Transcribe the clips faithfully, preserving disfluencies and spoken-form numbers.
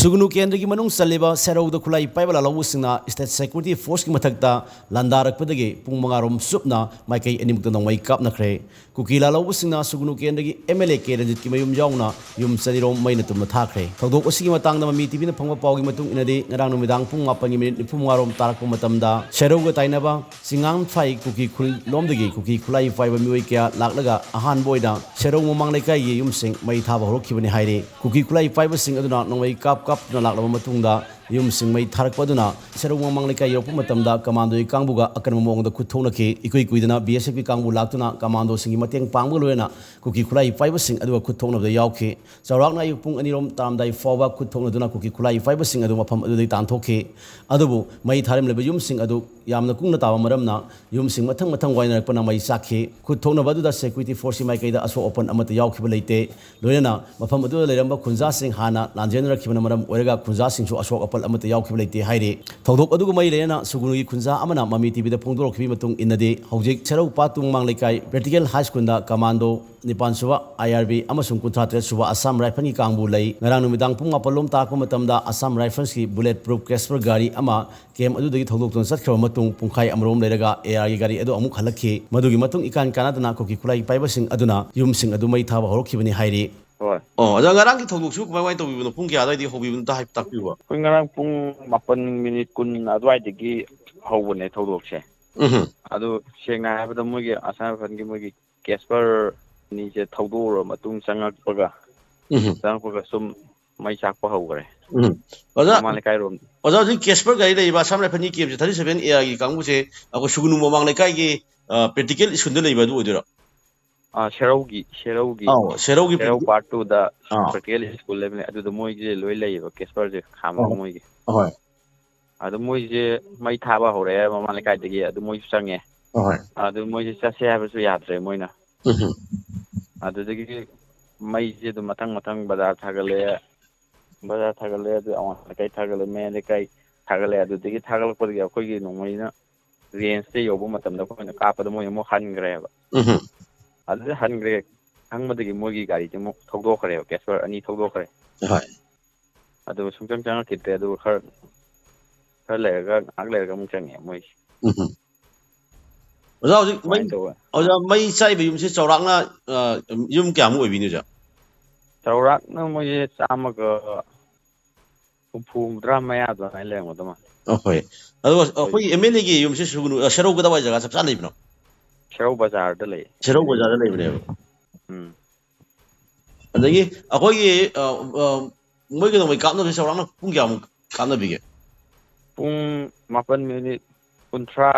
ꯁꯨꯒꯨꯅꯨ ꯀꯦꯟꯗ꯭ꯔꯒꯤ ꯃꯅꯨꯡ ꯆꯜꯂꯤꯕ ꯁꯦꯔꯧꯗ ꯈꯨꯠꯂꯥꯏ ꯄꯥꯏꯕ ꯂꯥꯜꯍꯧꯕꯁꯤꯡꯅ state security forceꯀꯤ ꯃꯊꯛꯇ ꯂꯥꯟꯗꯥꯔꯛꯄꯗꯒꯤ ꯄꯨꯡ ꯃꯉꯥ ꯔꯣꯝ ꯆꯨꯞꯅ ꯃꯥꯏꯀꯩ ꯑꯅꯤꯃꯛꯇ ꯅꯣꯡꯃꯩ ꯀꯥꯞꯅꯈ꯭ꯔꯦ꯫ ꯀꯨꯀꯤ ꯂꯥꯜꯍꯧꯕꯁꯤꯡꯅ ꯁꯨꯒꯨꯅꯨ ꯀꯦꯟꯗ꯭ꯔꯒꯤ MLA ꯀꯦ ꯔꯟꯖꯤꯠꯀꯤ ꯃꯌꯨꯝ ꯌꯥꯎꯅ ꯌꯨꯝ ꯆꯅꯤꯔꯣꯝ ꯃꯩꯅ ꯇꯨꯝꯅ ꯊꯥꯈ꯭ꯔꯦ꯫ ꯊꯧꯗꯣꯛ ꯑꯁꯤꯒꯤ ꯃꯇꯥꯡꯗ ꯃꯃꯤ ꯇꯤꯚꯤꯅ ꯐꯪꯕ ꯄꯥꯎꯒꯤ ꯃꯇꯨꯡ ꯏꯟꯅꯗꯤ, ꯉꯔꯥꯡ ꯅꯨꯃꯤꯗꯥꯡ ꯄꯨꯡ ꯃꯥꯄꯟꯒꯤ ꯃꯤꯅꯤꯠ ꯅꯤꯐꯨ ꯃꯉꯥ ꯔꯣꯝ ꯇꯥꯔꯛꯄ ꯃꯇꯝꯗ ꯁꯦꯔꯧꯒ ꯇꯥꯏꯅꯕ ꯆꯤꯉꯥꯡꯐꯥꯏ ꯀꯨꯀꯤ ꯈꯨꯜꯂꯣꯝꯗꯒꯤ ꯀꯨꯀꯤ ꯈꯨꯠꯂꯥꯏ ꯄꯥꯏꯕ ꯃꯤꯑꯣꯏ ꯀꯌꯥ ꯂꯥꯛꯂꯒ ꯑꯍꯥꯟꯕ ꯑꯣꯏꯅ ꯁꯦꯔꯧ ꯃꯃꯥꯡ ꯂꯩꯀꯥꯏꯒꯤ ꯌꯨꯝꯁꯤꯡ ꯃꯩ ꯊꯥꯕ ꯍꯧꯔꯛꯈꯤꯕꯅꯤ ꯍꯥꯏꯔꯤ꯫ ꯀꯨꯀꯤ ꯈꯨꯠꯂꯥꯏ ꯄꯥꯏꯕꯁꯤꯡ ꯑꯗꯨꯅ ꯅꯣꯡꯃꯩ ꯀꯥꯞ ꯀꯥꯞꯇꯨꯅ ꯂꯥꯛꯂꯕ ꯃꯇꯨꯡꯗ ꯌꯨꯝꯁꯤꯡ ꯃꯩ ꯊꯥꯔꯛꯄ ꯑꯗꯨꯅ ꯁꯦꯔꯧ ꯃꯃꯥꯡ ꯂꯩꯀꯥꯏ ꯌꯧꯔꯛꯄ ꯃꯇꯝꯗ ꯀꯃꯥꯟꯗꯣꯒꯤ ꯀꯥꯡꯕꯨꯒ ꯑꯀꯟꯕ ꯃꯑꯣꯡꯗ ꯈꯨꯠ ꯊꯣꯛꯅꯈꯤ꯫ ꯏꯀꯨꯏ ꯀꯨꯏꯗꯅ BSFꯀꯤ ꯀꯥꯡꯕꯨ ꯂꯥꯛꯇꯨꯅ ꯀꯃꯥꯟꯗꯣꯁꯤꯡꯒꯤ ꯃꯇꯦꯡ ꯄꯥꯡꯕꯒ ꯂꯣꯏꯅꯅ ꯀꯨꯀꯤ ꯈꯨꯠꯂꯥꯏ ꯄꯥꯏꯕꯁꯤꯡ ꯑꯗꯨꯒ ꯈꯨꯠ ꯊꯣꯛꯅꯕꯗ ꯌꯥꯎꯈꯤ꯫ ꯆꯥꯎꯔꯥꯛꯅ ꯑꯌꯨꯛ ꯄꯨꯡ ꯑꯅꯤ ꯔꯣꯝ ꯇꯥꯔꯝꯗꯥꯏ ꯐꯥꯎꯕ ꯈꯨꯠ ꯊꯣꯛꯅꯗꯨꯅ ꯀꯨꯀꯤ ꯈꯨꯠꯂꯥꯏ ꯄꯥꯏꯕꯁꯤꯡ ꯑꯗꯨ ꯃꯐꯝ ꯑꯗꯨꯗꯒꯤ ꯇꯥꯟꯊꯣꯛꯈꯤ꯫ ꯑꯗꯨꯕꯨ ꯃꯩ ꯊꯥꯔꯝꯂꯤꯕ ꯌꯨꯝꯁꯤꯡ ꯑꯗꯨ ꯌꯥꯝꯅ ꯀꯨꯡꯅ ꯇꯥꯕ ꯃꯔꯝꯅ ꯌꯨꯝꯁꯤꯡ ꯃꯊꯪ ꯃꯊꯪ ꯋꯥꯏꯅꯔꯛꯄꯅ ꯃꯩ ꯆꯥꯛꯈꯤ꯫ ꯈꯨꯠ ꯊꯣꯛꯅꯕ ꯑꯗꯨꯗ security forceꯀꯤ ꯃꯥꯏꯀꯩꯗ ꯑꯁꯣꯛ ꯑꯄꯟ ꯑꯃꯠꯇ ꯌꯥꯎꯈꯤꯕ ꯂꯩꯇꯦ꯫ ꯂꯣꯏꯅꯅ ꯃꯐꯝ ꯑꯗꯨꯗ ꯂꯩꯔꯝꯕ ꯈꯨꯟꯖꯥꯁꯤꯡ ꯍꯥꯟꯅ ꯂꯥꯟꯖꯦꯟꯅꯔꯛꯈꯤꯕꯅ ꯃꯔꯝ ꯑꯣꯏꯔꯒ ꯈꯨꯟꯖꯥꯁꯤꯡꯁꯨ ꯑꯁꯣꯛ ꯑꯄꯟ ꯑꯃꯠꯇ ꯌꯥꯎꯈꯤꯕ ꯂꯩꯇꯦ ꯍꯥꯏꯔꯤ꯫ ꯊꯧꯗꯣꯛ ꯑꯗꯨꯒ ꯃꯔꯤ ꯂꯩꯅꯅ ꯁꯨꯒꯨꯅꯨꯒꯤ ꯈꯨꯟꯖꯥ ꯑꯃꯅ ꯃꯃꯤ ꯇꯤꯚꯤꯗ ꯐꯣꯡꯗꯣꯔꯛꯈꯤꯕꯒꯤ ꯃꯇꯨꯡ ꯏꯟꯅꯗꯤ, ꯍꯧꯖꯤꯛ ꯁꯦꯔꯧ ꯄꯥꯠ ꯇꯨꯡꯃꯥꯡ ꯂꯩꯀꯥꯏ Practical High Schoolꯗ ꯀꯃꯥꯟꯗꯣ ꯅꯤꯄꯥꯟ ꯁꯨꯕ IRB ꯑꯃꯁꯨꯡ ꯀꯨꯟꯊ꯭ꯔꯥ ꯇꯔꯦꯠ ꯁꯨꯕ Assam Riflesꯀꯤ ꯀꯥꯡꯕꯨ ꯂꯩ꯫ ꯉꯔꯥꯡ ꯅꯨꯃꯤꯗꯥꯡ ꯄꯨꯡ ꯃꯥꯄꯟ ꯂꯣꯝ ꯇꯥꯔꯛꯄ ꯃꯇꯝꯗ Assam Riflesꯀꯤ bullet proof Casper ꯒꯥꯔꯤ ꯑꯃ camp ꯑꯗꯨꯗꯒꯤ ꯊꯧꯗꯣꯛꯇꯨꯅ ꯆꯠꯈ꯭ꯔꯕ ꯃꯇꯨꯡ ꯄꯨꯡꯈꯥꯏ ꯑꯃꯔꯣꯝ ꯂꯩꯔꯒ ARꯒꯤ ꯒꯥꯔꯤ ꯑꯗꯨ ꯑꯃꯨꯛ ꯍꯜꯂꯛꯈꯤ꯫ ꯃꯗꯨꯒꯤ ꯃꯇꯨꯡ ꯏꯀꯥꯟ ꯀꯥꯟꯅꯗꯅ ꯀꯨꯀꯤ ꯈꯨꯠꯂꯥꯏ ꯄꯥꯏꯕꯁꯤꯡ ꯑꯗꯨꯅ ꯌꯨꯝꯁꯤꯡ ꯑꯗꯨ ꯃꯩ ꯊꯥꯕ ꯍꯧꯔꯛꯈꯤꯕꯅꯤ ꯍꯥꯏꯔꯤ꯫ ꯍꯣꯏ꯫ ꯑꯣ, ꯑꯗꯣ ꯉꯔꯥꯡꯒꯤ ꯊꯧꯗꯣꯛꯁꯤꯕꯨ ꯀꯃꯥꯏ ꯀꯃꯥꯏꯅ ꯇꯧꯕꯤꯕꯅꯣ? ꯄꯨꯡ ꯀꯌꯥ ꯑꯗꯨꯋꯥꯏꯗꯒꯤ ꯍꯧꯕꯤꯕꯅꯣ? ꯑꯝꯇ ꯍꯥꯏꯐꯦꯠ ꯇꯥꯛꯄꯤꯌꯨꯕ꯫ ꯑꯩꯈꯣꯏ ꯉꯔꯥꯡ ꯄꯨꯡ ꯃꯥꯄꯟ ꯃꯤꯅꯤꯠ ꯀꯨꯟ ꯑꯗꯨꯋꯥꯏꯗꯒꯤ ꯍꯧꯕꯅꯦ ꯊꯧꯗꯣꯛꯁꯦ꯫ ꯎꯝꯍꯨꯝ꯫ ꯑꯗꯨ ꯁꯦꯡꯅ ꯍꯥꯏꯔꯕꯗ ꯃꯣꯏꯒꯤ Assam Riflesꯀꯤ ꯃꯣꯏꯒꯤ Casper ꯑꯅꯤꯁꯦ ꯊꯧꯗꯣꯛꯎꯔ ꯃꯇꯨꯡ ꯆꯪꯉꯛꯄꯒ, ꯎꯝꯍꯨꯝ꯫ ꯆꯪꯉꯛꯄꯒ ꯁꯨꯝ ꯃꯩ ꯆꯥꯛꯄ ꯍꯧꯈ꯭ꯔꯦ꯫ ꯎꯝ꯫ ꯑꯣꯖꯥ, ꯃꯃꯥꯡ ꯂꯩꯀꯥꯏꯔꯣꯝ꯫ ꯑꯣꯖꯥ, ꯍꯧꯖꯤꯛ Casper ꯒꯥꯔꯤ ꯂꯩꯔꯤꯕ Assam Riflesꯀꯤ camp ꯁꯦ, thirty seven ARꯒꯤ ꯀꯥꯡꯕꯨꯁꯦ ꯑꯩꯈꯣꯏ ꯁꯨꯒꯨꯅꯨ ꯃꯃꯥꯡ ꯂꯩꯀꯥꯏꯒꯤ, ꯑ, Practical Schoolꯗ ꯂꯩꯕ ꯑꯗꯨ ꯑꯣꯏꯗꯣꯏꯔꯣ? ꯑꯥ, ꯁꯦꯔꯧꯒꯤ, ꯁꯦꯔꯧꯒꯤ, ꯑꯧ, ꯁꯦꯔꯧꯒꯤ Serow Practical꯫ Part twoꯗ ꯑꯥ꯫ Practical School ꯂꯩꯕꯅꯦ, ꯑꯗꯨꯗ ꯃꯣꯏꯁꯦ ꯂꯣꯏ ꯂꯩꯌꯦꯕ, Casperꯁꯦ ꯈꯥꯝꯃꯒ ꯑꯧ꯫ ꯃꯣꯏꯒꯤ꯫ ꯑꯍꯣꯏ꯫ ꯑꯗꯨ ꯃꯣꯏꯁꯦ ꯃꯩ ꯊꯥꯕ ꯍꯧꯔꯛꯑꯦ ꯃꯃꯥꯡ ꯂꯩꯀꯥꯏꯗꯒꯤ, ꯑꯗꯨ ꯃꯣꯏꯁꯨ ꯆꯪꯉꯦ꯫ ꯑꯍꯣꯏ꯫ ꯑꯗꯨ ꯃꯣꯏꯁꯦ ꯆꯠꯁꯦ ꯍꯥꯏꯕꯁꯨ ꯌꯥꯗ꯭ꯔꯦ ꯃꯣꯏꯅ꯫ ꯎꯝꯍꯨꯝ꯫ ꯑꯗꯨꯗꯒꯤꯗꯤ ꯃꯩꯁꯦ ꯑꯗꯨꯝ ꯃꯊꯪ ꯃꯊꯪ ꯕꯖꯥꯔ ꯊꯥꯒꯠꯂꯛꯑꯦ, ꯕꯖꯥꯔ ꯊꯥꯒꯠꯂꯛꯑꯦ, ꯑꯗꯨ ꯑꯋꯥꯡ ꯂꯩꯀꯥꯏ ꯊꯥꯒꯠꯂꯛꯑꯦ, ꯃꯌꯥꯏ ꯂꯩꯀꯥꯏ ꯊꯥꯒꯠꯂꯛꯑꯦ꯫ ꯑꯗꯨꯗꯒꯤ ꯊꯥꯒꯠꯂꯛꯄꯗꯒꯤ ꯑꯩꯈꯣꯏꯒꯤ ꯅꯣꯡꯃꯩꯅ rangeꯇ ꯌꯧꯕ ꯃꯇꯝꯗ ꯑꯩꯈꯣꯏꯅ ꯀꯥꯞꯄꯗ ꯃꯣꯏ ꯑꯃꯨꯛ ꯍꯟꯈ꯭ꯔꯦꯕ꯫ ꯎꯝꯍꯨꯝ꯫ ꯑꯗꯨꯗ ꯍꯟꯈ꯭ꯔꯦ ꯈꯪꯕꯗꯒꯤ ꯃꯣꯏꯒꯤ ꯒꯥꯔꯤꯁꯦ ꯑꯃꯨꯛ ꯊꯧꯗꯣꯛꯈ꯭ꯔꯦꯕ, Casper ꯑꯅꯤ ꯊꯧꯗꯣꯛꯈ꯭ꯔꯦ꯫ ꯍꯣꯏ꯫ ꯑꯗꯨꯒ ꯁꯨꯡꯆꯪ ꯆꯪꯉꯛꯈꯤꯗ꯭ꯔꯦ꯫ ꯑꯗꯨꯒ ꯈꯔ ꯈꯔ ꯂꯩꯔꯒ, ꯉꯥꯏꯍꯥꯛ ꯂꯩꯔꯒ ꯑꯃꯨꯛ ꯆꯪꯉꯛꯑꯦ ꯃꯣꯏꯁꯦ꯫ ꯎꯝ꯫ ꯑꯣꯖꯥ, ꯍꯧꯖꯤꯛ ꯃꯩ ꯁꯨꯃꯥꯏꯅ ꯇꯧꯕ꯫ ꯑꯣꯖꯥ, ꯃꯩ ꯆꯥꯛꯏꯕ ꯌꯨꯝꯁꯦ ꯆꯥꯎꯔꯥꯛꯅ, ꯑ, ꯌꯨꯝ ꯀꯌꯥꯃꯨꯛ ꯑꯣꯏꯕꯤꯅꯤ, ꯑꯣꯖꯥ? ꯆꯥꯎꯔꯥꯛꯅ ꯃꯣꯏꯁꯦ ꯆꯥꯝꯃꯒ ꯍꯨꯝꯐꯨ ꯍꯨꯝꯗ꯭ꯔꯥ ꯃꯌꯥ ꯑꯗꯨꯃꯥꯏꯅ ꯂꯩꯔꯝꯒꯗꯧ ꯃꯥꯜꯂꯦ꯫ ꯑ, ꯍꯣꯏ꯫ ꯑꯗꯨꯒ ꯑꯩꯈꯣꯏꯒꯤ ꯑꯦꯝ ꯑꯦꯜ ꯑꯦꯒꯤ ꯌꯨꯝꯁꯦ ꯁꯨꯒꯅꯨ, ꯑ, ꯁꯦꯔꯧ ꯀꯗꯥꯏꯋꯥꯏ ꯖꯒꯥ ꯆꯞ ꯆꯥꯅ ꯂꯩꯕꯅꯣ? ꯁꯦꯔꯧ ꯕꯖꯥꯔꯗ ꯂꯩ꯫ ꯁꯦꯔꯧ ꯕꯖꯥꯔꯗ ꯂꯩꯕꯅꯦꯕ꯫ ꯎꯝ꯫ ꯑꯗꯒꯤ ꯑꯩꯈꯣꯏꯒꯤ, ꯑ, ꯑ, ꯃꯣꯏꯒꯤ ꯅꯣꯡꯃꯩ ꯀꯥꯞꯅꯕꯁꯦ ꯆꯥꯎꯔꯥꯛꯅ ꯄꯨꯡ ꯀꯌꯥꯃꯨꯛ ꯀꯥꯞꯅꯕꯤꯒꯦ? ꯄꯨꯡ ꯃꯥꯄꯟ ꯃꯤꯅꯤꯠ ꯀꯨꯟꯊ꯭ꯔꯥ,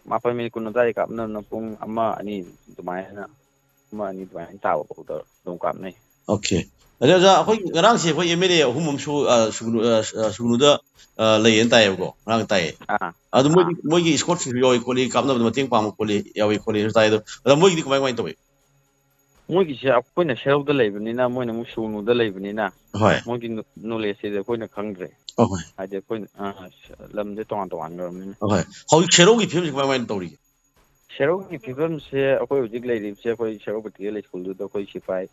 ꯃꯥꯄꯟ ꯃꯤꯅꯤꯠ ꯀꯨꯟ ꯑꯗꯨꯋꯥꯏꯗ ꯀꯥꯞꯅꯕꯅ ꯄꯨꯡ ꯑꯃ ꯑꯅꯤ ꯑꯗꯨꯃꯥꯏꯅ, ꯑꯃ ꯑꯅꯤ ꯑꯗꯨꯃꯥꯏꯅ ꯇꯥꯕ ꯐꯥꯎꯗ ꯑꯗꯨꯝ ꯀꯥꯞꯅꯩ꯫ ꯑꯣꯀꯦ꯫ ꯑꯗꯣ ꯑꯣꯖꯥ, ꯑꯩꯈꯣꯏ ꯉꯔꯥꯡꯁꯦ ꯑꯩꯈꯣꯏ ꯑꯦꯝ ꯑꯦꯜ ꯑꯦ ꯑꯍꯨꯝ ꯑꯃꯁꯨ, ꯑ, ꯁꯨꯒꯅꯨ-, ꯑ, ꯑ, ꯁꯨꯒꯅꯨꯗ, ꯑ, ꯂꯩꯌꯦꯅ ꯇꯥꯏꯌꯦꯕꯀꯣ, ꯉꯔꯥꯡ ꯇꯥꯏꯌꯦ꯫ ꯑꯥ꯫ ꯑꯗꯨ ꯃꯣꯏꯒꯤ, ꯑꯥ꯫ ꯃꯣꯏꯒꯤ ꯏꯁꯀꯣꯔꯠꯁꯤꯡꯁꯨ ꯌꯥꯎꯏ ꯈꯣꯠꯂꯤ, ꯀꯥꯞꯅꯕꯗ ꯃꯇꯦꯡ ꯄꯥꯡꯕ ꯈꯣꯠꯂꯤ, ꯌꯥꯎꯏ ꯈꯣꯠꯂꯤ ꯇꯥꯏ꯫ ꯑꯗꯣ, ꯑꯗꯣ ꯃꯣꯏꯒꯤꯗꯤ ꯀꯃꯥꯏ, ꯀꯃꯥꯏꯅ ꯇꯧꯏ? ꯃꯣꯏꯒꯤꯁꯦ ꯑꯩꯈꯣꯏꯅ ꯁꯦꯔꯧꯗ ꯂꯩꯕꯅꯤꯅ, ꯃꯣꯏꯅ ꯑꯃꯨꯛ ꯁꯨꯒꯅꯨꯗ ꯂꯩꯕꯅꯤꯅ, ꯍꯣꯏ꯫ ꯃꯣꯏꯒꯤ ꯅꯣ-, ꯅꯣꯂꯦꯖꯁꯤꯗꯤ ꯑꯩꯈꯣꯏꯅ ꯈꯪꯗ꯭ꯔꯦ꯫ ꯑꯍꯣꯏ꯫ ꯍꯥꯏꯗꯤ ꯑꯩꯈꯣꯏꯅ, ꯑꯥ, ꯂꯝꯁꯦ ꯇꯣꯉꯥꯟ ꯇꯣꯉꯥꯟꯈ꯭ꯔꯕꯅꯤꯅ꯫ ꯑꯍꯣꯏ꯫ ꯍꯧꯖꯤꯛ ꯁꯦꯔꯧꯒꯤ ꯐꯤꯕꯝꯁꯤ ꯀꯃꯥꯏ, ꯀꯃꯥꯏꯅ ꯇꯧꯔꯤꯒꯦ? ꯁꯦꯔꯧꯒꯤ ꯐꯤꯕꯝꯁꯦ ꯑꯩꯈꯣꯏ ꯍꯧꯖꯤꯛ ꯂꯩꯔꯤꯕꯁꯦ ꯑꯩꯈꯣꯏ ꯁꯦꯔꯧ ꯄꯇꯤꯒ ꯂꯩ ꯁ꯭ꯀꯨꯜꯗꯨꯗ ꯑꯩꯈꯣꯏ ꯁꯤꯐꯥꯏ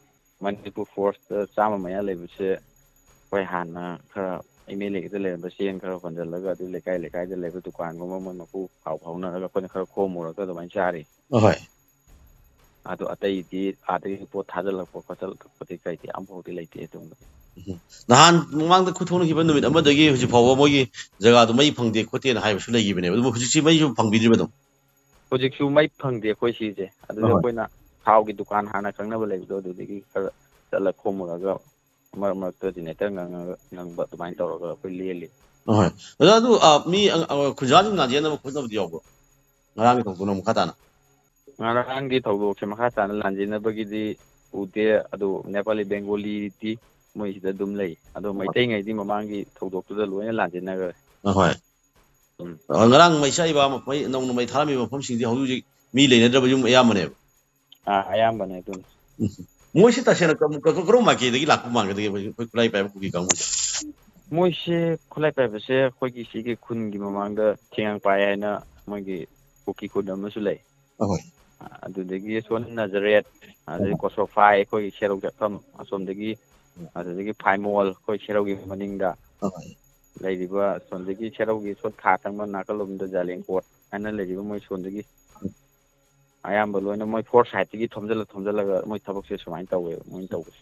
ꯃꯅꯤꯄꯨꯔ ꯐꯣꯔꯁꯇ ꯆꯥꯝꯃ ꯃꯌꯥ ꯂꯩꯕꯁꯦ ꯑꯩꯈꯣꯏ ꯍꯥꯟꯅ ꯈꯔ ꯑꯦꯝ ꯑꯦꯜ ꯑꯦꯒꯤꯗ ꯂꯩꯔꯝꯕ ꯆꯦꯡ ꯈꯔ ꯍꯣꯟꯖꯜꯂꯒ ꯑꯗꯨ ꯂꯩꯀꯥꯏ ꯂꯩꯀꯥꯏꯗ ꯂꯩꯕ ꯗꯨꯀꯥꯟꯒꯨꯝꯕ ꯃꯣꯏ ꯃꯄꯨ ꯄꯥꯎ ꯐꯥꯎꯅꯔꯒ ꯑꯩꯈꯣꯏꯅ ꯈꯔ ꯈꯣꯝꯃꯨꯔꯒ ꯑꯗꯨꯃꯥꯏꯅ ꯆꯥꯔꯤ꯫ ꯑꯍꯣꯏ꯫ ꯑꯗꯣ ꯑꯇꯩꯗꯤ ꯑꯥꯗꯒꯤ ꯄꯣꯠ ꯊꯥꯖꯤꯜꯂꯛꯄ ꯈꯣꯠꯆꯜꯂꯛꯄꯗꯤ ꯀꯩꯗꯤ ꯑꯝꯐꯥꯎꯗꯤ ꯂꯩꯇꯦ ꯑꯗꯨꯒꯨꯝꯕꯗꯤ꯫ ꯎꯝ꯫ ꯅꯍꯥꯟ ꯃꯃꯥꯡꯗ ꯈꯨꯠ ꯊꯣꯛꯅꯈꯤꯕ ꯅꯨꯃꯤꯠ ꯑꯃꯗꯒꯤ ꯍꯧꯖꯤꯛ ꯐꯥꯎꯕ ꯃꯣꯏꯒꯤ ꯖꯒꯥꯗꯨ ꯃꯩ ꯐꯪꯗꯦ ꯈꯣꯠꯇꯦꯅ ꯍꯥꯏꯕꯁꯨ ꯂꯩꯈꯤꯕꯅꯦꯕ꯫ ꯑꯗꯨꯕꯨ ꯍꯧꯖꯤꯛꯁꯤ ꯃꯩꯁꯨ ꯐꯪꯕꯤꯗ꯭ꯔꯤꯕ ꯑꯗꯨꯝ? ꯍꯧꯖꯤꯛꯁꯨ ꯃꯩ ꯐꯪꯗꯦ ꯑꯩꯈꯣꯏ ꯁꯤꯁꯦ꯫ ꯑꯗꯨꯗ ꯑꯍꯣꯏ꯫ ꯑꯩꯈꯣꯏꯅ ꯊꯥꯎꯒꯤ ꯗꯨꯀꯥꯟ ꯍꯥꯟꯅ ꯈꯪꯅꯕ ꯂꯩꯕꯗꯣ ꯑꯗꯨꯗꯒꯤ ꯈꯔ ꯆꯠꯂ ꯈꯣꯝꯃꯨꯔꯒ ꯃꯔꯛ ꯃꯔꯛꯇ ꯖꯦꯅꯦꯔꯦꯇꯔ ꯉꯪꯉꯒ, ꯉꯪꯕ ꯑꯗꯨꯃꯥꯏꯅ ꯇꯧꯔꯒ ꯑꯩꯈꯣꯏ ꯂꯦꯜꯂꯤ꯫ ꯑꯍꯣꯏ꯫ ꯑꯣꯖꯥ, ꯑꯗꯨ, ꯑ, ꯃꯤ, ꯑ, ꯑ, ꯈꯨꯟꯖꯥꯁꯤꯡ ꯂꯥꯟꯖꯦꯟꯅꯕ ꯈꯣꯠꯅꯕꯗꯤ ꯌꯥꯎꯕ꯭ꯔꯣ? ꯉꯔꯥꯡꯒꯤ ꯊꯧꯗꯣꯛꯅ ꯃꯈꯥ ꯇꯥꯅ꯫ ꯉꯔꯥꯡꯒꯤ ꯊꯧꯗꯣꯛꯁꯦ ꯃꯈꯥ ꯇꯥꯅ ꯂꯥꯟꯖꯦꯟꯅꯕꯒꯤꯗꯤ ꯎꯗꯦ, ꯑꯗꯨ ꯅꯦꯄꯥꯂꯤ ꯕꯦꯡꯒꯣꯂꯤꯗꯤ ꯃꯣꯏꯁꯤꯗ ꯑꯗꯨꯝ ꯂꯩ꯫ ꯑꯗꯣ ꯃꯩꯇꯩꯉꯩꯗꯤ ꯃꯃꯥꯡꯒꯤ ꯊꯧꯗꯣꯛꯇꯨꯗ ꯂꯣꯏꯅ ꯂꯥꯟꯖꯦꯟꯅꯈ꯭ꯔꯦ꯫ ꯑꯍꯣꯏ꯫ ꯎꯝ꯫ ꯑ, ꯉꯔꯥꯡ ꯃꯩ ꯆꯥꯛꯏꯕ ꯃꯐꯝ, ꯅꯧꯅ ꯃꯩ ꯊꯥꯔꯝꯃꯤꯕ ꯃꯐꯝꯁꯤꯡꯗꯤ ꯍꯧꯖꯤꯛ ꯍꯧꯖꯤꯛ ꯃꯤ ꯂꯩꯅꯗ꯭ꯔꯕ ꯌꯨꯝ ꯑꯌꯥꯝꯕꯅꯦꯕ꯫ ꯑꯥ, ꯑꯌꯥꯝꯕꯅꯦ ꯑꯗꯨꯅꯤ꯫ ꯎꯝ꯫ ꯃꯣꯏꯁꯤ ꯇꯁꯦꯡꯅ ꯀꯔꯝ-, ꯀ-, ꯀ-, ꯀꯔꯣꯝ ꯃꯥꯏꯀꯩꯗꯒꯤ ꯂꯥꯛꯄ ꯃꯥꯟꯒꯗꯒꯦ, ꯑꯩꯈꯣꯏ, ꯑꯩꯈꯣꯏ ꯈꯨꯠꯂꯥꯏ ꯄꯥꯏꯕ ꯀꯨꯀꯤ ꯀꯥꯡꯕꯨꯁꯦ? ꯃꯣꯏꯁꯦ ꯈꯨꯠꯂꯥꯏ ꯄꯥꯏꯕꯁꯦ ꯑꯩꯈꯣꯏꯒꯤ ꯁꯤꯒꯤ ꯈꯨꯟꯒꯤ ꯃꯃꯥꯡꯗ ꯊꯦꯡꯉꯥꯡꯄꯥꯏ ꯍꯥꯏꯅ ꯃꯣꯏꯒꯤ ꯀꯨꯀꯤ ꯈꯨꯟ ꯑꯃꯁꯨ ꯂꯩ꯫ ꯑꯍꯣꯏ꯫ ꯑꯗꯨꯗꯒꯤ ꯁꯣꯝ ꯅꯖꯔꯦꯠ, ꯑꯗꯩ ꯑꯍꯣꯏ꯫ ꯀꯣꯁꯣꯐꯥꯏ, ꯑꯩꯈꯣꯏꯒꯤ ꯁꯦꯔꯧ ꯆꯠꯐꯝ ꯑꯁꯣꯝꯗꯒꯤ ꯑꯗꯨꯗꯒꯤ ꯐꯥꯏꯃꯣꯜ, ꯑꯩꯈꯣꯏ ꯁꯦꯔꯧꯒꯤ ꯃꯅꯤꯡꯗ ꯂꯩꯔꯤꯕ, ꯁꯣꯝꯗꯒꯤ ꯁꯦꯔꯧꯒꯤ ꯁꯣꯠ ꯈꯥ ꯆꯪꯕ ꯅꯥꯀꯜꯂꯣꯝꯗ ꯖꯥꯂꯦꯡꯀꯣꯠ ꯍꯥꯏꯅ ꯂꯩꯔꯤꯕ, ꯃꯣꯏ ꯁꯣꯝꯗꯒꯤ ꯑꯌꯥꯝꯕ ꯂꯣꯏꯅ ꯃꯣꯏ ꯐꯣꯔ ꯁꯥꯏꯠꯇꯒꯤ ꯊꯣꯝꯖꯤꯜꯂ ꯊꯣꯝꯖꯤꯜꯂꯒ ꯃꯣꯏ ꯊꯕꯛꯁꯦ ꯁꯨꯃꯥꯏꯅ ꯇꯧꯋꯦꯕ ꯃꯣꯏꯅ ꯇꯧꯕꯁꯦ꯫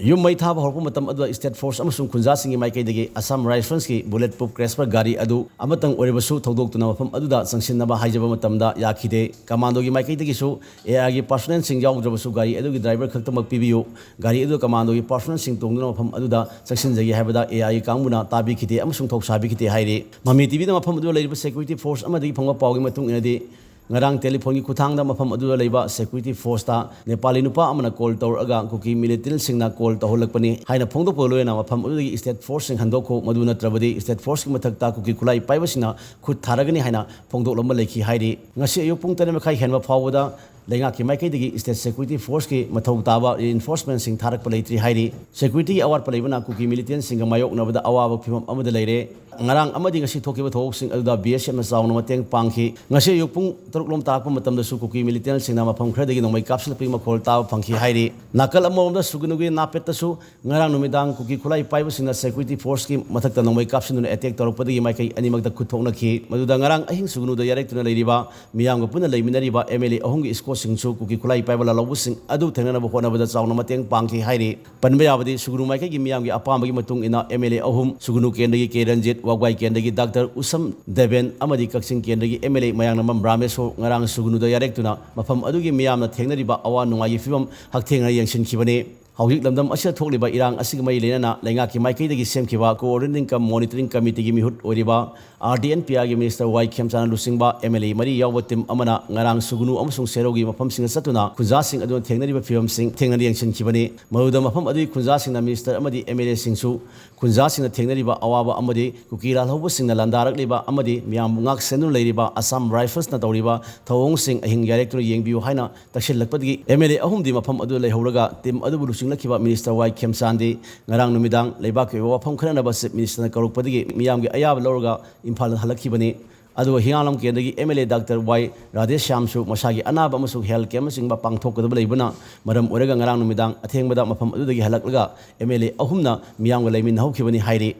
ꯌꯨꯝ ꯃꯩ ꯊꯥꯕ ꯍꯧꯔꯛꯄ ꯃꯇꯝ ꯑꯗꯨꯗ ꯁ꯭ꯇꯦꯠ ꯐꯣꯔꯁ ꯑꯃꯁꯨꯡ ꯈꯨꯟꯖꯥꯁꯤꯡꯒꯤ ꯃꯥꯏꯀꯩꯗꯒꯤ ꯑꯁꯥꯝ ꯔꯥꯏꯐꯜꯁꯀꯤ ꯕꯨꯂꯦꯠ ꯄ꯭ꯔꯨꯐ ꯀ꯭ꯔꯦꯁꯄꯔ ꯒꯥꯔꯤ ꯑꯗꯨ ꯑꯃꯇꯪ ꯑꯣꯏꯔꯕꯁꯨ ꯊꯧꯗꯣꯛꯇꯨꯅ ꯃꯐꯝ ꯑꯗꯨꯗ ꯆꯪꯁꯤꯟꯅꯕ ꯍꯥꯏꯖꯕ ꯃꯇꯝꯗ ꯌꯥꯈꯤꯗꯦ꯫ ꯀꯃꯥꯟꯗꯣꯒꯤ ꯃꯥꯏꯀꯩꯗꯒꯤꯁꯨ ꯑꯦ ꯑꯥꯏꯒꯤ ꯄꯥꯔꯁꯣꯅꯦꯜꯁꯤꯡ ꯌꯥꯎꯗ꯭ꯔꯕꯁꯨ ꯒꯥꯔꯤ ꯑꯗꯨꯒꯤ ꯗ꯭ꯔꯥꯏꯚꯔ ꯈꯛꯇꯃꯛ ꯄꯤꯕꯤꯌꯨ, ꯒꯥꯔꯤ ꯑꯗꯨ ꯀꯃꯥꯟꯗꯣꯒꯤ ꯄꯥꯔꯁꯣꯅꯦꯜꯁꯤꯡ ꯇꯣꯡꯗꯨꯅ ꯃꯐꯝ ꯑꯗꯨꯗ ꯆꯪꯁꯤꯟꯖꯒꯦ ꯍꯥꯏꯕꯗ ꯑꯦ ꯑꯥꯏꯒꯤ ꯀꯥꯡꯕꯨꯅ ꯇꯥꯕꯤꯈꯤꯗꯦ ꯑꯃꯁꯨꯡ ꯊꯧꯁꯥꯕꯤꯈꯤꯗꯦ ꯍꯥꯏꯔꯤ꯫ ꯃꯃꯤ ꯇꯤꯚꯤꯗ ꯃꯐꯝ ꯑꯗꯨꯗ ꯂꯩꯔꯤꯕ ꯁꯦꯀ꯭ꯌꯨꯔꯤꯇꯤ ꯐꯣꯔꯁ ꯑꯃꯗꯒꯤ ꯐꯪꯕ ꯄꯥꯎꯒꯤ ꯃꯇꯨꯡ ꯏꯟꯅꯗꯤ, ꯉꯔꯥꯡ ꯇꯦꯂꯤꯐꯣꯟꯒꯤ ꯈꯨꯠꯊꯥꯡꯗ ꯃꯐꯝ ꯑꯗꯨꯗ ꯂꯩꯕ ꯁꯦꯀ꯭ꯌꯨꯔꯤꯇꯤ ꯐꯣꯔꯁꯇ ꯅꯦꯄꯥꯂꯤ ꯅꯨꯄꯥ ꯑꯃꯅ ꯀꯣꯜ ꯇꯧꯔꯛꯑꯒ ꯀꯨꯀꯤ ꯃꯤꯂꯤꯇꯦꯟꯁꯤꯡꯅ ꯀꯣꯜ ꯇꯧꯍꯜꯂꯛꯄꯅꯤ ꯍꯥꯏꯅ ꯐꯣꯡꯗꯣꯛꯄꯒ ꯂꯣꯏꯅꯅ ꯃꯐꯝ ꯑꯗꯨꯗꯒꯤ ꯁ꯭ꯇꯦꯠ ꯐꯣꯔꯁꯁꯤꯡ ꯍꯟꯗꯣꯛꯈꯣ, ꯃꯗꯨ ꯅꯠꯇ꯭ꯔꯕꯗꯤ ꯁ꯭ꯇꯦꯠ ꯐꯣꯔꯁꯀꯤ ꯃꯊꯛꯇ ꯀꯨꯀꯤ ꯈꯨꯠꯂꯥꯏ ꯄꯥꯏꯕꯁꯤꯡꯅ ꯈꯨꯠ ꯊꯥꯔꯒꯅꯤ ꯍꯥꯏꯅ ꯐꯣꯡꯗꯣꯛꯂꯝꯕ ꯂꯩꯈꯤ ꯍꯥꯏꯔꯤ꯫ ꯉꯁꯤ ꯑꯌꯨꯛ ꯄꯨꯡ ꯇꯔꯦꯠ ꯃꯈꯥꯏ ꯍꯦꯟꯕ ꯐꯥꯎꯕꯗ ꯂꯩꯉꯥꯛꯀꯤ ꯃꯥꯏꯀꯩꯗꯒꯤ ꯁ꯭ꯇꯦꯠ ꯁꯦꯀ꯭ꯌꯨꯔꯤꯇꯤ ꯐꯣꯔꯁꯀꯤ ꯃꯊꯧ ꯇꯥꯕ ꯔꯤꯏꯟꯐꯣꯔꯁꯃꯦꯟꯁꯤꯡ ꯊꯥꯔꯛꯄ ꯂꯩꯇ꯭ꯔꯤ ꯍꯥꯏꯔꯤ꯫ ꯁꯦꯀ꯭ꯌꯨꯔꯤꯇꯤꯒꯤ ꯑꯋꯥꯠꯄ ꯂꯩꯕꯅ ꯀꯨꯀꯤ ꯃꯤꯂꯤꯇꯦꯟꯁꯤꯡꯒ ꯃꯥꯌꯣꯛꯅꯕꯗ ꯑꯋꯥꯕ ꯐꯤꯕꯝ ꯑꯃꯗ ꯂꯩꯔꯦ꯫ ꯉꯔꯥꯡ ꯑꯃꯗꯤ ꯉꯁꯤ ꯊꯣꯛꯈꯤꯕ ꯊꯧꯗꯣꯛꯁꯤꯡ ꯑꯗꯨꯗ ꯕꯤ ꯑꯦꯁ ꯑꯦꯐꯅ ꯆꯥꯎꯅ ꯃꯇꯦꯡ ꯄꯥꯡꯈꯤ꯫ ꯉꯁꯤ ꯑꯌꯨꯛ ꯄꯨꯡ ꯇꯔꯨꯛ ꯂꯣꯝ ꯇꯥꯔꯛꯄ ꯃꯇꯝꯗꯁꯨ ꯀꯨꯀꯤ ꯃꯤꯂꯤꯇꯦꯟꯁꯤꯡꯅ ꯃꯐꯝ ꯈꯔꯗꯒꯤ ꯅꯣꯡꯃꯩ ꯀꯥꯞꯁꯤꯜꯂꯛꯄꯒꯤ ꯃꯈꯣꯜ ꯇꯥꯕ ꯐꯪꯈꯤ ꯍꯥꯏꯔꯤ꯫ ꯅꯥꯀꯜ ꯑꯃꯔꯣꯝꯗ ꯁꯨꯒꯅꯨꯒꯤ ꯅꯥꯄꯦꯠꯇꯁꯨ ꯉꯔꯥꯡ ꯅꯨꯃꯤꯗꯥꯡ ꯀꯨꯀꯤ ꯈꯨꯠꯂꯥꯏ ꯄꯥꯏꯕꯁꯤꯡꯅ ꯁꯦꯀ꯭ꯌꯨꯔꯤꯇꯤ ꯐꯣꯔꯁꯀꯤ ꯃꯊꯛꯇ ꯅꯣꯡꯃꯩ ꯀꯥꯞꯁꯤꯟꯗꯨꯅ ꯑꯦꯇꯦꯛ ꯇꯧꯔꯛꯄꯗꯒꯤ ꯃꯥꯏꯀꯩ ꯑꯅꯤꯃꯛꯇ ꯈꯨꯠ ꯊꯣꯛꯅꯈꯤ꯫ ꯃꯗꯨꯗ ꯉꯔꯥꯡ ꯑꯍꯤꯡ ꯁꯨꯒꯅꯨꯗ ꯌꯥꯔꯦꯛꯇꯨꯅ ꯂꯩꯔꯤꯕ ꯃꯤꯌꯥꯝꯒ ꯄꯨꯟꯅ ꯂꯩꯃꯤꯟꯅꯔꯤꯕ ꯑꯦꯝ ꯑꯦꯜ ꯑꯦ ꯑꯍꯨꯝꯒꯤ ꯏꯁꯀꯣꯔꯠꯁꯤꯡꯁꯨ ꯀꯨꯀꯤ ꯈꯨꯠꯂꯥꯏ ꯄꯥꯏꯕ ꯂꯥꯜꯍꯧꯕꯁꯤꯡ ꯑꯗꯨ ꯊꯦꯡꯅꯅꯕ ꯍꯣꯠꯅꯕꯗ ꯆꯥꯎꯅ ꯃꯇꯦꯡ ꯄꯥꯡꯈꯤ ꯍꯥꯏꯔꯤ꯫ ꯄꯟꯕ ꯌꯥꯕꯗꯤ ꯁꯨꯒꯅꯨ ꯃꯥꯏꯀꯩꯒꯤ ꯃꯤꯌꯥꯝꯒꯤ ꯑꯄꯥꯝꯕꯒꯤ ꯃꯇꯨꯡ ꯏꯟꯅ ꯑꯦꯝ ꯑꯦꯜ ꯑꯦ ꯑꯍꯨꯝ, ꯁꯨꯒꯅꯨ ꯀꯦꯟꯗ꯭ꯔꯒꯤ ꯀꯦ ꯔꯟꯖꯤꯠ, ꯋꯥꯕꯒꯥꯏ ꯀꯦꯟꯗ꯭ꯔꯒꯤ ꯗꯥꯛꯇꯔ ꯎꯁꯝ ꯗꯦꯕꯦꯟ ꯑꯃꯗꯤ ꯀꯛꯆꯤꯡ ꯀꯦꯟꯗ꯭ꯔꯒꯤ ꯑꯦꯝ ꯑꯦꯜ ꯑꯦ ꯃꯌꯥꯡꯅꯝꯕꯝ ꯔꯥꯃꯦꯁꯣꯔ ꯉꯔꯥꯡ ꯁꯨꯒꯅꯨꯗ ꯌꯥꯔꯦꯛꯇꯨꯅ ꯃꯐꯝ ꯑꯗꯨꯒꯤ ꯃꯤꯌꯥꯝꯅ ꯊꯦꯡꯅꯔꯤꯕ ꯑꯋꯥ ꯅꯨꯡꯉꯥꯏꯒꯤ ꯐꯤꯕꯝ ꯍꯛꯊꯦꯡꯅꯅ ꯌꯦꯡꯁꯤꯟꯈꯤꯕꯅꯤ꯫ ꯍꯧꯖꯤꯛ ꯂꯝꯗꯝ ꯑꯁꯤꯗ ꯊꯣꯛꯂꯤꯕ ꯏꯔꯥꯡ ꯑꯁꯤꯒ ꯃꯔꯤ ꯂꯩꯅꯅ ꯂꯩꯉꯥꯛꯀꯤ ꯃꯥꯏꯀꯩꯗꯒꯤ ꯁꯦꯝꯈꯤꯕ ꯀꯣꯑꯣꯔꯗꯤꯅꯦꯇꯤꯡ ꯀꯝ ꯃꯣꯅꯤꯇꯔꯤꯡ ꯀꯃꯤꯇꯤꯒꯤ ꯃꯤꯍꯨꯠ ꯑꯣꯏꯔꯤꯕ ꯑꯥꯔ ꯗꯤ ꯑꯦꯟ ꯄꯤ ꯑꯥꯔꯒꯤ ꯃꯤꯅꯤꯁꯇꯔ ꯋꯥꯏ ꯈꯦꯝꯆꯥꯟꯅ ꯂꯨꯆꯤꯡꯕ ꯑꯦꯝ ꯑꯦꯜ ꯑꯦ ꯃꯔꯤ ꯌꯥꯎꯕ ꯇꯤꯝ ꯑꯃꯅ ꯉꯔꯥꯡ ꯁꯨꯒꯅꯨ ꯑꯃꯁꯨꯡ ꯁꯦꯔꯧꯒꯤ ꯃꯐꯝꯁꯤꯡꯗ ꯆꯠꯇꯨꯅ ꯈꯨꯟꯖꯥꯁꯤꯡ ꯑꯗꯨꯅ ꯊꯦꯡꯅꯔꯤꯕ ꯐꯤꯕꯝꯁꯤꯡ ꯊꯦꯡꯅꯅ ꯌꯦꯡꯁꯤꯟꯈꯤꯕꯅꯤ꯫ ꯃꯗꯨꯗ ꯃꯐꯝ ꯑꯗꯨꯒꯤ ꯈꯨꯟꯖꯥꯁꯤꯡꯅ ꯃꯤꯅꯤꯁꯇꯔ ꯑꯃꯗꯤ ꯑꯦꯝ ꯑꯦꯜ ꯑꯦꯁꯤꯡꯁꯨ ꯈꯨꯟꯖꯥꯁꯤꯡꯅ ꯊꯦꯡꯅꯔꯤꯕ ꯑꯋꯥꯕ ꯑꯃꯗꯤ ꯀꯨꯀꯤ ꯂꯥꯜꯍꯧꯕꯁꯤꯡꯅ ꯂꯥꯟꯗꯥꯔꯛꯂꯤꯕ ꯑꯃꯗꯤ ꯃꯤꯌꯥꯝꯕꯨ ꯉꯥꯛ ꯁꯦꯟꯗꯨꯅ ꯂꯩꯔꯤꯕ ꯑꯁꯥꯝ ꯔꯥꯏꯐꯜꯁꯅ ꯇꯧꯔꯤꯕ ꯊꯧꯑꯣꯡꯁꯤꯡ ꯑꯍꯤꯡ ꯌꯥꯔꯦꯛꯇꯨꯅ ꯌꯦꯡꯕꯤꯌꯨ ꯍꯥꯏꯅ ꯇꯛꯁꯤꯜꯂꯛꯄꯗꯒꯤ ꯑꯦꯝ ꯑꯦꯜ ꯑꯦ ꯑꯍꯨꯝꯗꯤ ꯃꯐꯝ ꯑꯗꯨꯗ ꯂꯩꯍꯧꯔꯒ ꯇꯤꯝ ꯑꯗꯨꯕꯨ ꯂꯨꯆꯤꯡꯂꯛꯈꯤꯕ ꯃꯤꯅꯤꯁꯇꯔ ꯋꯥꯏ ꯈꯦꯝꯆꯥꯟꯗꯤ ꯉꯔꯥꯡ ꯅꯨꯃꯤꯗꯥꯡ ꯂꯩꯕꯥꯛꯀꯤ ꯑꯣꯏꯕ ꯋꯥꯐꯝ ꯈꯟꯅꯅꯕ ꯆꯤꯐ ꯃꯤꯅꯤꯁꯇꯔꯅ ꯀꯧꯔꯛꯄꯗꯒꯤ ꯃꯤꯌꯥꯝꯒꯤ ꯑꯌꯥꯕ ꯂꯧꯔꯒ ꯏꯝꯐꯥꯜꯗ ꯍꯜꯂꯛꯈꯤꯕꯅꯤ꯫ ꯑꯗꯨꯒ ꯍꯤꯌꯥꯡꯂꯝ ꯀꯦꯟꯗ꯭ꯔꯒꯤ ꯑꯦꯝ ꯑꯦꯜ ꯑꯦ ꯗꯥꯛꯇꯔ ꯋꯥꯏ ꯔꯥꯙꯦꯁ꯭ꯌꯥꯝꯁꯨ ꯃꯁꯥꯒꯤ ꯑꯅꯥꯕ ꯑꯃꯁꯨꯡ ꯍꯦꯜꯊ ꯀꯦꯝꯞꯅꯆꯤꯡꯕ ꯄꯥꯡꯊꯣꯛꯀꯗꯕ ꯂꯩꯕꯅ ꯃꯔꯝ ꯑꯣꯏꯔꯒ ꯉꯔꯥꯡ ꯅꯨꯃꯤꯗꯥꯡ ꯑꯊꯦꯡꯕꯗ ꯃꯐꯝ ꯑꯗꯨꯗꯒꯤ ꯍꯜꯂꯛꯂꯒ ꯑꯦꯝ ꯑꯦꯜ ꯑꯦ ꯑꯍꯨꯝꯅ ꯃꯤꯌꯥꯝꯒ ꯂꯩꯃꯤꯟꯅꯍꯧꯈꯤꯕꯅꯤ ꯍꯥꯏꯔꯤ꯫